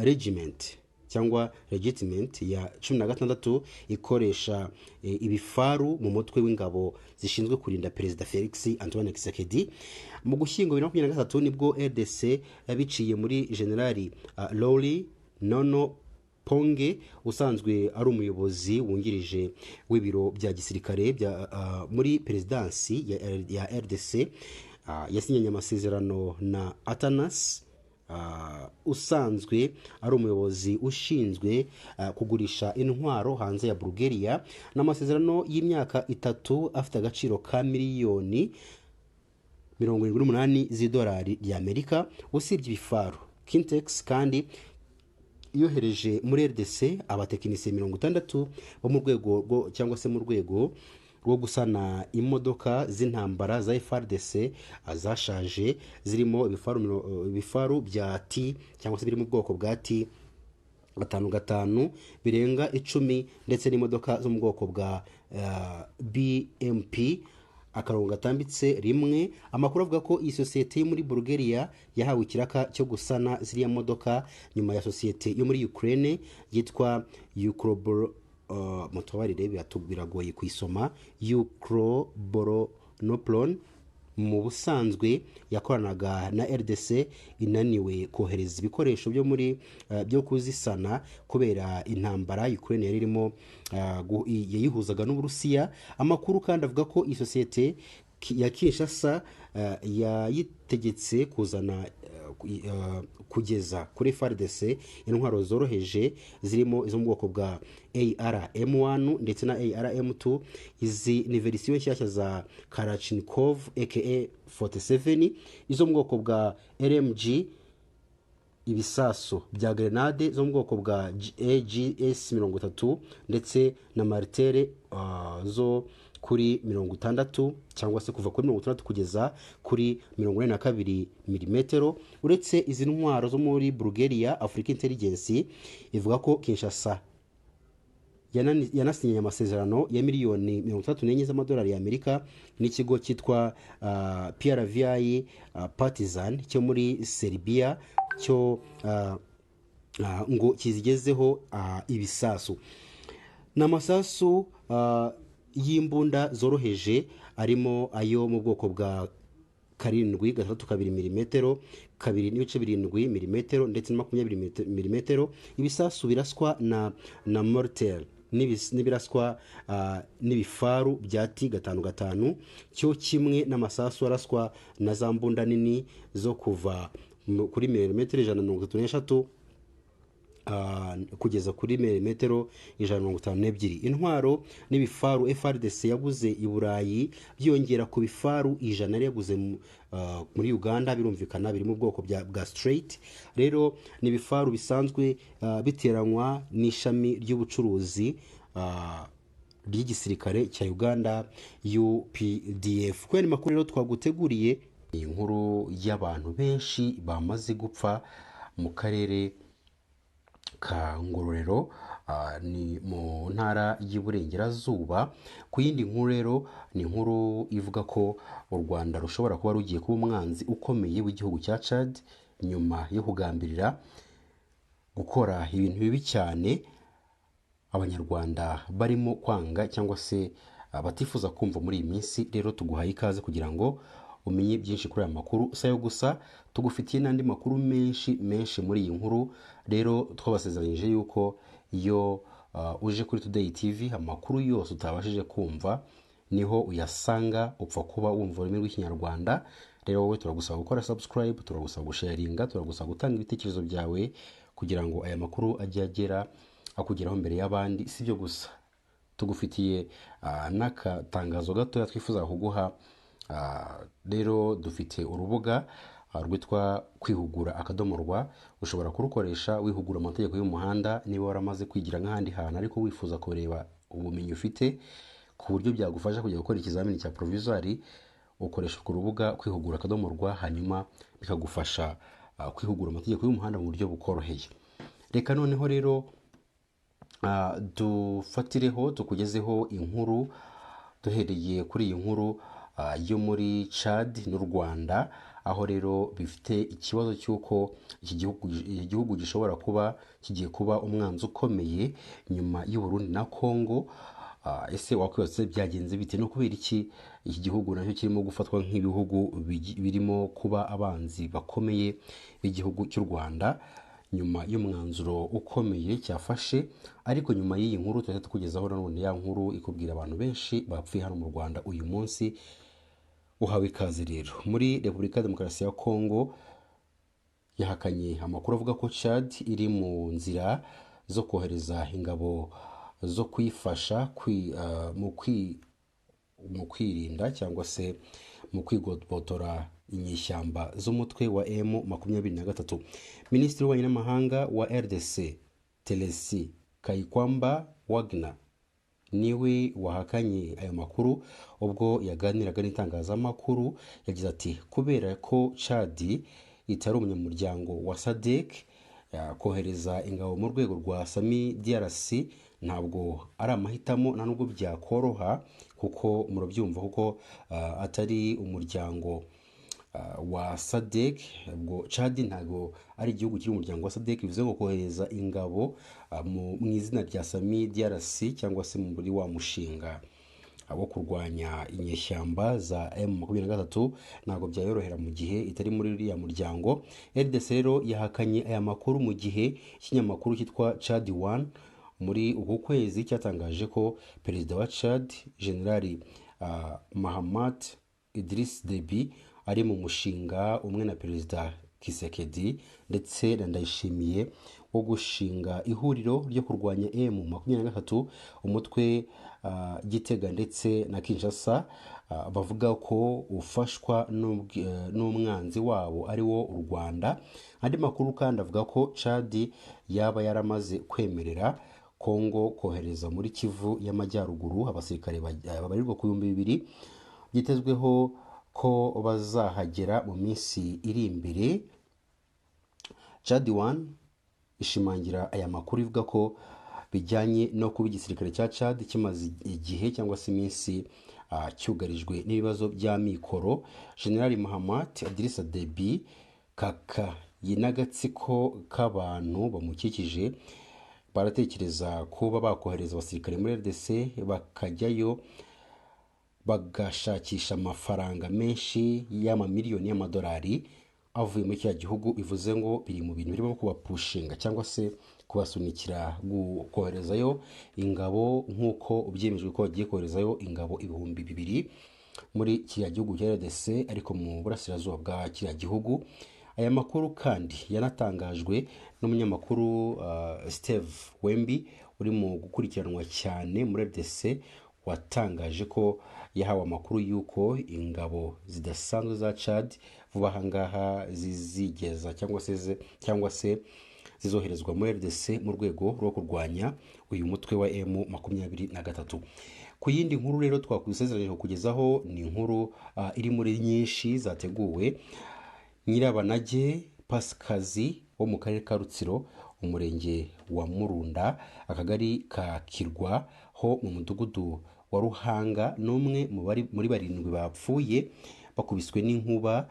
regiment cyangwa regiment ya 16 ikoresha ibifaru mu mutwe w'ingabo zishinzwe kurinda Perezida Felix Antoine Tshisekedi. Mu Gushyingo 2023 nibwo RDC yabiciye muri Generali Lori Nono Ponge, usanzwe ari umuyobozi wungirije w'ibiro bya gisirikare muri perezidansi ya RDC, yasinyanye amasezerano na Atanas, usanzwe ari umuyobozi ushinzwe kugurisha intwaro hanze ya Bulgaria. Ni amasezerano y'imyaka 3 afite agaciro ka miliyoni 78 z'idolari ry'Amerika. Usibye ibifaru, Kintex kandi yohereje muri RDC abatekinisiye 60 bo mu rwego rwo cyangwa se mu rwego rwo gusana imodoka z'intambara za FARDC zashaje, zirimo ibifaru bya T cyangwa se biri mu bwoko bwa T55 birenga 10, ndetse n'imodoka zo mu bwoko bwa BMP-1. Amakuru avuga ko iyi sosiyete yo muri Bulgaria yahawe ikiraka cyo gusana ziriya modoka nyuma ya sosiyete yo muri Ukraine yitwa Ukrobor, mutubabarire, biragoye kuyisoma, Ukroboronoprom, mu busanzwe yakoranaga na RDC, inaniwe kohereza ibikoresho byo muri byo kuzisana kubera intambara Ukraine yari irimo, yayihuzaga n'Uburusiya. Amakuru kandi avuga ko iyi sosiyete ya Kinshasa yayitegetse kuzana, kugeza kuri FARDC intwaro zoroheje zirimo izo mu bwoko bwa ARM1 ndetse na ARM2. Izi ni verisiyo nshyashya za Kalashnikov AK 47, izo mu bwoko bwa LMG, ibisasu bya grenade zo mu bwoko bwa AGS 30 ndetse na maritere zo kuri 60 cyangwa se kuva kuri 60 kugeza kuri 42 milimetero. Uretse izi ntwaro zo muri Bulgaria, Africa Intelligence ivuga ko Kinshasa yanasinyanye amasezerano ya miliyoni 64 z'amadolari y'Amerika n'ikigo cyitwa PRVI Partizan cyo muri Serbia cyo ngo kizigezeho ibisasu. Ni amasasu y'imbunda zoroheje, arimo ayo mu bwoko bwa 7.62 milimetero, 2.7 milimetero ndetse na 20 milimetero, ibisasu biraswa na mortel n'ibiraswa n'ibifaru bya T 5.5, cyo kimwe n'amasasu araswa na za mbunda nini zo kuva kuri milimetero 133 kugeza kuri milimetero 152. Intwaro n'ibifaru FARDC yaguze i Burayi byiyongera ku bifaru 100 yari yaguze muri Uganda. Birumvikana biri mu bwoko bwa straight. Rero ni ibifaru bisanzwe biteranywa n'ishami ry'ubucuruzi ry'igisirikare cya Uganda, UPDF. Kubera amakuru rero twaguteguriye, iyi nkuru y'abantu benshi bamaze gupfa mu karere ka Ngororero, ni mu ntara y'Iburengerazuba. Ku yindi nkuru rero, ni inkuru ivuga ko u Rwanda rushobora kuba rugiye kuba umwanzi ukomeye w'igihugu cya Chad nyuma yo kugambirira gukora ibintu bibi cyane Abanyarwanda barimo kwanga cyangwa se batifuza kumva muri iyi minsi. Rero tuguhaye ikaze kugira ngo umenye byinshi kuri aya makuru. Si ayo gusa, tugufitiye n'andi makuru menshi menshi muri iyi nkuru. Rero twabasezeranyije yuko iyo uje kuri Today TV, amakuru yose utabashije kumva niho uyasanga, upfa kuba wumva ururimi rw'Ikinyarwanda. Rero wowe turagusaba gukora subscribe, turagusaba gusharinga, turagusaba gutanga ibitekerezo byawe kugira ngo aya makuru ajye agera akugeraho mbere y'abandi. Si ibyo gusa, tugufitiye n'akatangazo gatoya twifuza kuguha. Rero dufite urubuga rwitwa kwihugura.rwa. Ushobora kurukoresha wihugura amategeko y'umuhanda, niba waramaze kwigira nk'ahandi hantu ariko wifuza kureba ubumenyi ufite ku buryo byagufasha kujya gukora ikizamini cya provisoire. Ukoresha urwo rubuga kwihugura.rwa, hanyuma bikagufasha kwihugura amategeko y'umuhanda mu buryo bukoroheye. Reka noneho rero dufatireho tukugezeho inkuru, duhereye kuri iyi nkuru yo muri Chad n'u Rwanda, aho rero bifite ikibazo cy'uko iki gihugu gishobora kuba kigiye kuba umwanzi ukomeye nyuma y'u Burundi na Congo. Ese wakwibaza byagenze bite? No kubera iki iki gihugu nacyo kirimo gufatwa nk'ibihugu birimo kuba abanzi bakomeye b'igihugu cy'u Rwanda nyuma y'umwanzuro ukomeye cyafashe? Ariko nyuma y'iyi nkuru tuhita tukugezaho nanone ya nkuru ikubwira abantu benshi bapfuye hano mu Rwanda uyu munsi. Uhawe ikaze rero. Muri Repubulika ya Demokarasi ya Kongo yahakanye amakuru avuga ko Chad iri mu nzira zo kohereza ingabo zo kuyifasha mu kwirinda cyangwa se mu kwigobotora inyeshyamba z'umutwe wa M23. Minisitiri w'Ububanyi n'Amahanga wa RDC, Thérèse Kayikwamba Wagner, niwe wahakanye ayo makuru ubwo yaganiraga n'itangazamakuru. Yagize ati: "Kubera ko Chad itari umunyamuryango wa SADC, kohereza ingabo mu rwego rwa SAMIDRC ntabwo ari amahitamo, nta nubwo byakoroha, kuko murabyumva, kuko atari umuryango wa SADC." Ubwo Chad ntabwo ari igihugu kiri mu muryango wa SADC, bivuze ngo kohereza ingabo mu izina rya SAMIDRC cyangwa se muri wa mushinga wo kurwanya inyeshyamba za M23 ntabwo byayorohera mu gihe itari muri uriya muryango. RDC rero yahakanye aya makuru mu gihe ikinyamakuru cyitwa Chad One muri uku kwezi cyatangaje ko perezida wa Chad, General Mahamat Idriss Deby, ari mu mushinga umwe na Perezida Tshisekedi ndetse na Ndayishimiye wo gushinga ihuriro ryo kurwanya M23, umutwe Gitega ndetse na Kinshasa bavuga ko ufashwa n'umwanzi wabo ari wo u Rwanda. Andi makuru kandi avuga ko Chad yaba yaramaze kwemerera Kongo kohereza muri Kivu y'Amajyaruguru abasirikare babarirwa ku 2000, byitezweho ko bazahagera mu minsi iri imbere. Chad One ishimangira aya makuru ivuga ko bijyanye no kuba igisirikare cya Chad kimaze igihe cyangwa se iminsi cyugarijwe n'ibibazo by'amikoro. General Mahamat Idriss Deby kaka n'agatsiko k'abantu bamukikije baratekereza kuba bakohereza abasirikare muri RDC, bakajyayo bagashakisha amafaranga menshi y'amamiliyoni y'amadolari avuye muri kiriya gihugu. Bivuze ngo biri mu bintu birimo kubapushinga cyangwa se kubasunikira koherezayo ingabo, nk'uko byemejwe ko bagiye koherezayo ingabo 2000 muri kiriya gihugu cya RDC, ariko mu burasirazuba bwa kiriya gihugu. Aya makuru kandi yanatangajwe n'umunyamakuru Steve Wembi uri mu gukurikiranwa cyane muri RDC, watangaje ko yahawe amakuru y'uko ingabo zidasanzwe za Chad vuba aha ngaha zizigeza cyangwa se zizoherezwa muri RDC mu rwego rwo kurwanya uyu mutwe wa M23. Ku yindi nkuru rero twakwisezeranyije kukugezaho, ni inkuru iri muri nyinshi zateguwe. Nyirabanage Pasikazi wo mu karere ka Rutsiro, umurenge wa Murunda, akagari ka Kirwa ho mu mudugudu wa Ruhanga, n'umwe muri barindwi bapfuye bakubiswe n'inkuba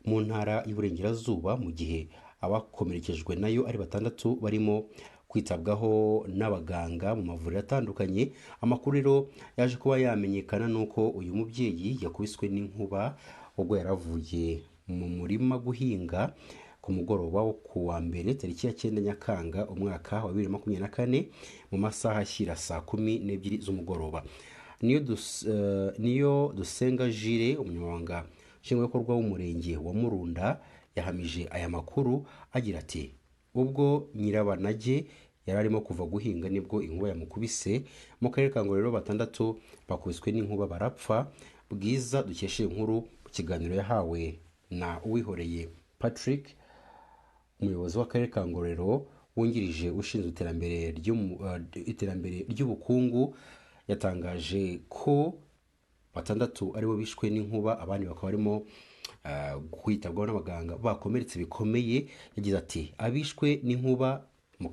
mu ntara y'Iburengerazuba, mu gihe abakomerekejwe nayo ari batandatu barimo kwitabwaho n'abaganga mu mavuriro atandukanye. Amakuru rero yaje kuba yamenyekana nuko uyu mubyeyi yakubiswe n'inkuba ubwo yaravuye mu murima guhinga ku mugoroba wo ku wa mbere, tariki ya 9 Nyakanga, umwaka wa 2024, mu masaha ashyira saa 12 z'umugoroba. Niyo Dusenga Jire, umunyamabanga nshingwabikorwa w'umurenge wa Murunda, yahamije aya makuru agira ati: "Ubwo Nyirabanage yari arimo kuva guhinga nibwo inkuba yamukubise." Mu karere ka Ngororero batandatu bakubiswe n'inkuba barapfa. Bwiza dukesha inkuru mu kiganiro yahawe na Uwihoreye Patrick, umuyobozi w'akarere ka Ngororero wungirije ushinzwe iterambere ry'ubukungu, yatangaje ko batandatu aribo bishwe n'inkuba, abandi bakaba barimo kwitabwaho n'abaganga bakomeretse bikomeye. Yagize ati: "Abishwe n'inkuba mu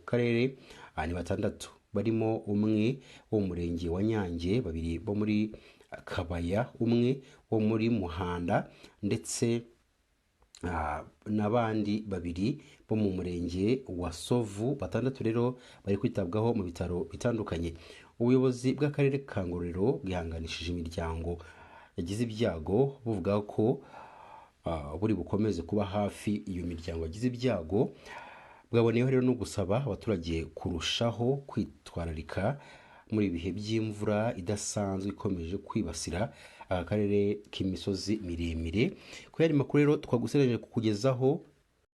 karere ni batandatu, barimo umwe wo mu murenge wa Nyange, babiri bo muri Kabaya, umwe wo muri Muhanda, ndetse n'abandi babiri bo mu murenge wa Sovu. Batandatu rero bari kwitabwaho mu bitaro bitandukanye." Ubuyobozi bw'akarere ka Ngororero bwihanganishije imiryango yagize ibyago, buvuga ko buri bukomeze kuba hafi iyo miryango yagize ibyago. Bwaboneyeho rero no gusaba abaturage kurushaho kwitwararika muri ibihe by'imvura idasanzwe ikomeje kwibasira aka karere k'imisozi miremire. Ku yandi makuru rero twagusereje kukugezaho.